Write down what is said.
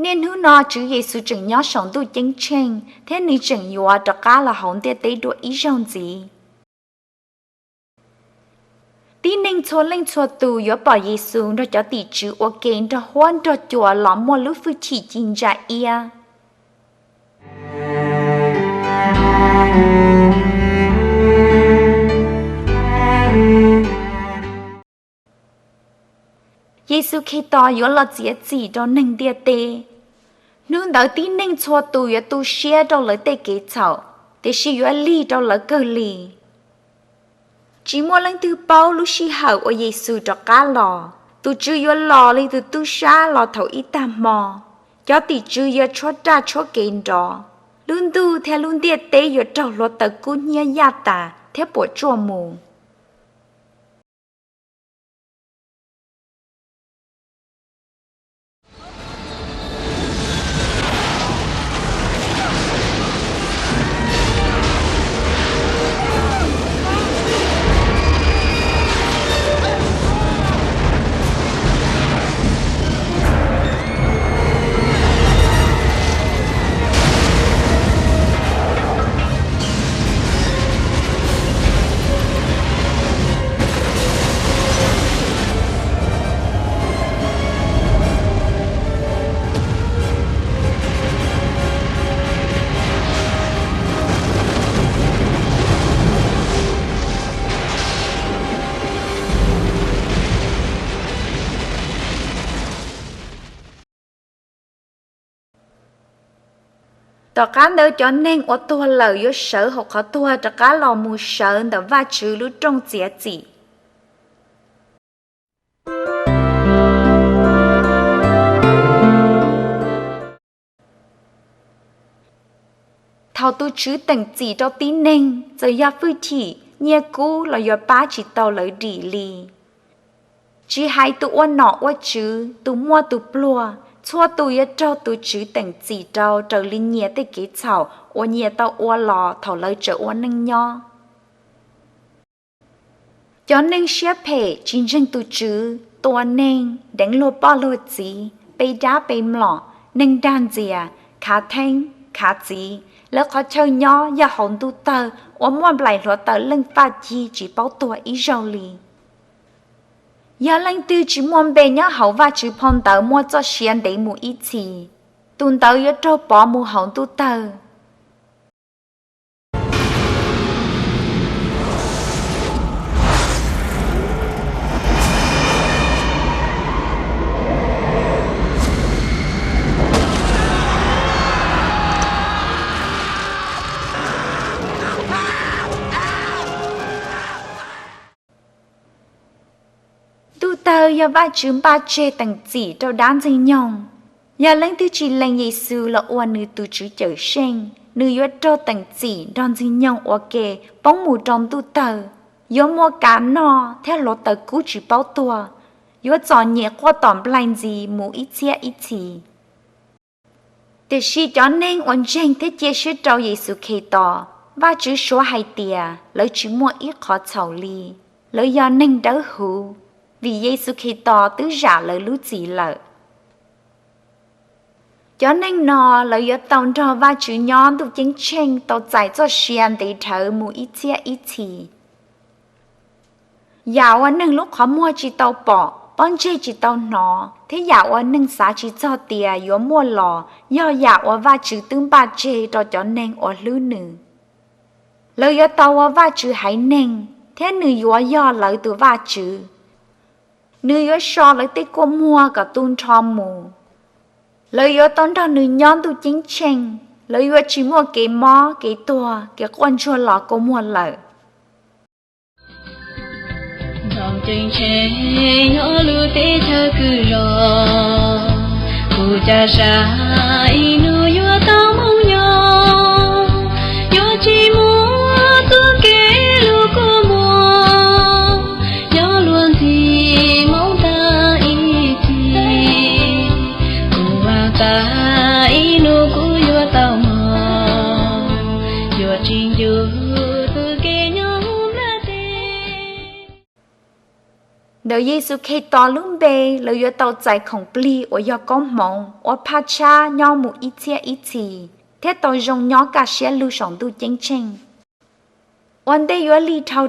Niaj hnub no Tswv Yexus tseem nyob saum ntuj ceeb tsheej thiab nws tseem yuav rov qab los hauv ntiaj teb dua ib zaug ntxiv. Tib neeg txhua leej txhua tus yuav pom Yexus nrog cov tim tswv ua ke nrog huab nrog cua los muaj lub hwj chim ci ntsa iab. Yexus Khetos yuav los txiav txim rau neeg ntiaj teb. Hnub ntawd tib neeg txhua tus yuav tu siab rau lawv tej kev txhaum, tiam sis yuav lig rau lawv kawg li. Tsis muaj leej twg paub lub sij hawm uas Yexus rov qab los. Tus Tswv yuav los li tus tub sab los thaum ib tag hmo. Cov tim tswv yuav tshuab raj tshuab kev nrov. Lub ntuj thiab lub ntiaj teb yuav raug hluav taws kub hnyiab yaj tas thiab puas tsuaj mus. Tom qab ntawd cov neeg uas tuag lawm yuav sawv hauv qhov tuag rov qab los mus sawv ntawm Vajtswv lub rooj txiav txim. Thaum tus Tswv teem txim rau tib neeg, txawm yog hwj chim, nyiaj kub los yuav pab tsis tau lawv dim li. Tsis hais tus ua nom ua tswv, tus muaj tus pluag, txhua tus yuav raug tus Tswv teem txim rau raws li nyias tej kev txhaum uas nyias tau ua los thaum lawv tseem ua neej nyob. Cov neeg siab phem tsis ntseeg tus Tswv, tua neeg, deev luag poj luag txiv, pe dab pe mlom, neeg dag ntxias, khav theeb, khav txiv, lawv qhov chaw nyob yog hauv ntuj tawg uas muaj nplaim hluav taws leej faj cig tsis paub tuag ib zaug li. Yog leej twg tsis muaj npe nyob hauv Vajtswv phau ntawv muaj txoj sia ntev mus ib txhis, tus ntawd yuav raug pov mus hauv ntuj tawg. Ntuj tawg yog Vajtswv npaj tseg teem txim rau dab Ntxwg nyoog. Yog leej twg tsis lees Yexus los ua nws tus Tswv Cawmseej, nws yuav raug teem txim nrog Ntxwg nyoog ua ke poob mus rau ntuj tawg, yuav muaj kav noj thiab hluav taws kub tsis paub tuag, yuav txom nyem quaj tom nplaig ntxiv mus ib txhiab ib txhis. Tiam sis cov neeg uas ntseeg thiab cia siab rau Yexus Khetos, Vajtswv suav hais tias lawv tsis muaj ib qhov txhaum li, lawv yog neeg dawb huv, vim Yexus Khetos twb zam lawv lub txim lawm. Cov neeg no lawv yuav tau nrog Vajtswv nyob ntuj ceeb tsheej tau txais txoj sia ntev dhawv mus ib txhiab ib txhis. Yam uas neeg lub qhov muag tsis tau pom, pob ntseg tsis tau hnov, thiab yam uas neeg xav tsis txog tias yuav muaj los yog yam uas Vajtswv twb npaj tseg rau cov neeg uas hlub nws. Lawv yuav tau ua Vajtswv haiv neeg, thiab nws yuav yog lawv tus Vajtswv. Nws yuav so lawv tej kua muag kom tu nrho mus. Lawv yuav tau nrog nws nyob ntuj ceeb tsheej. Lawv yuav tsis muaj kev mob, kev tuag, kev quaj ntsuag los kua muag lawm. Nyob lub teb chaws kwv zos, kuv caj sab ib hnub yuav tau moo nyob, yuav tsis muaj tus kev hlub kua muag, nyob luag ntxhi moo tag ib txhis, kuv vam tas ib hnub kuv yuav tau mog, yuav tsis ncu tus kev nyob nplaj teb. Ntawm Yexus Khetos lub npe, lawv yuav tau txais khoom plig uas yog koob hmoov uas phaj tshab nyob mus ib txhiab ib txhis thiab tau zoo nyob kaj siab lug saum ntuj ceeb tsheej. Ua ntej yuav lig dhau